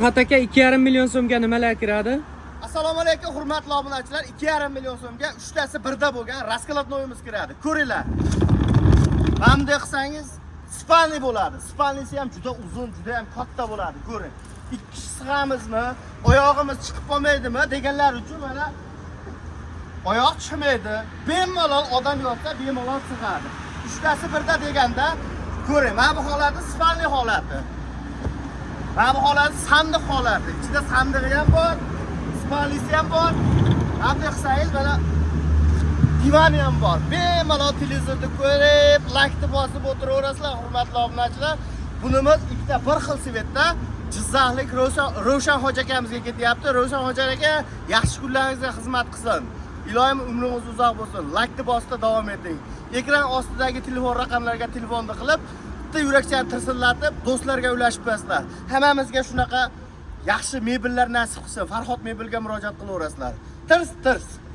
Farhod aka, 2,5 million so'mga nimalar kiradi? Assalomu alaykum, hurmatli obunachilar. 2,5 million so'mga uchtasi birda bo'lgan раскладной imiz kiradi. Ko'ringlar. Mana bunday qilsangiz, спальный bo'ladi. Спальный si ham juda uzun, juda ham katta bo'ladi. Ko'ring. Ikki kishi sig'amizmi, oyog'imiz chiqib qolmaydimi deganlar uchun mana oyoq chiqmaydi. Bemalol odam yotsa, bemalol sig'adi. Uchtasi birda deganda, ko'ring, mana bu holati спальный holati. Mana bu holati sandiq holati. Ichida sandig'i ham bor, спальный si ham bor. Mana bunday qilsangiz, mana divani ham bor. Bemalol televizorni ko'rib, laykni bosib o'tiraverasizlar, hurmatli obunachilar. Bunimiz ikkita bir xil цвет da Jizzaxlik Ravshan hoji akamizga ketyapti. Ravshan hoji aka, yaxshi kunlaringizga xizmat qilsin. Iloyim umringiz uzoq bo'lsin. Laykni bosishda davom eting. Ekran ostidagi telefon raqamlariga telefonni qilib, bitta yurakchani tirsillatib, do'stlarga ulashib qo'yasizlar. Hammamizga shunaqa yaxshi mebellar nasib qilsin. Farhod mebelga murojaat qilaverasizlar. Tirs tirs.